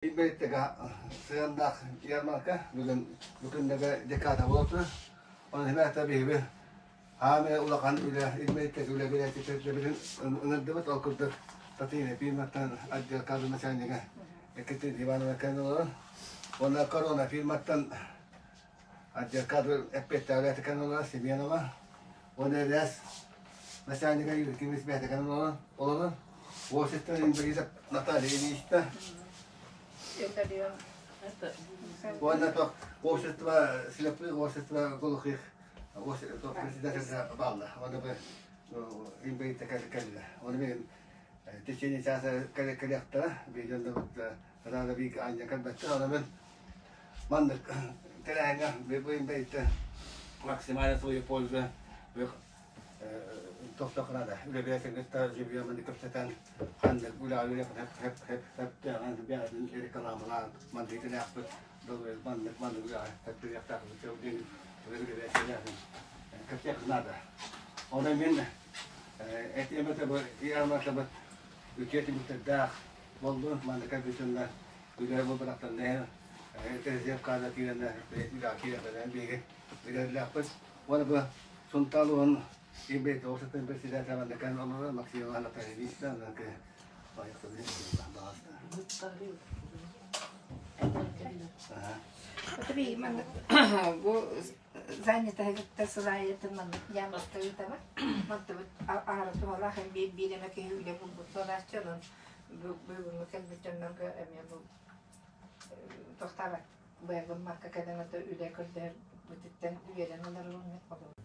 Илбэйтэгэ сыһыаннаах ярмарка бүгүн бүгүннэгэ декада буола турар. Онон химээхтэ биһиги хаамыы улахан үлэ Илбэйтэгэ үлэ билээччилэрбитин ыҥырдыбыт. Ол курдук Татьяна фирматтан отдел кадры начальнига Екатерина Ивановна кэлэн олорон уонна Корона фирматтан отдел кадры эппиэттээбит кэлэн олорор Семенова уонна РС начальнига Юрий Кимис бэйэтэ кэлэн олорон Офистан инбэлиит Наталья Ильична уонна то общество слепых, общество глухих председатель баалла. Уонна бу инбэлииттэ кэллэ. Оны мен в течение часа кэлиэхтэрэ. Биирдэн да рада бик аанньа кэлбэттэр. Оны мен маннык тэрээһиҥҥэ бу инбэлииттэ максимально свою пользу тохтохуна үлэбээ кыргыттар живьеманы кэпсэтэн ханнык үлэҕэ үлэхтээҕин бэйэтин рекламалаан мандыытылаахпыт маннык маннык үлэҕэ хэптириэхтээхпит диэн үлэбээ кэпсиэх наада. Онон мин этиэм этэ бу ярмаркабыт үтүө түмүктэрдээх боллун манныка бүтүннэ үлэ буолбатахтан резерв каада киирэннэ үлэҕэ киирэн биһиги үлэлээхпит. Уонна бу Сунтаар улууһун Имбэйт обществотын председателя Мандакан олорор Максим Анатольевич Бу занятыгытта сылаайытын маннык яамастыытаба мантыбыт аара туһалаах биир биир эмэ киһи үлэ булбут суолааччы онон бүгүҥҥү кэлбит дьоннорго эмиэ бу тохтообот быйагыммакка кэлэн ото үлэ көрдөһөр бытыттан үөрэн олорорум.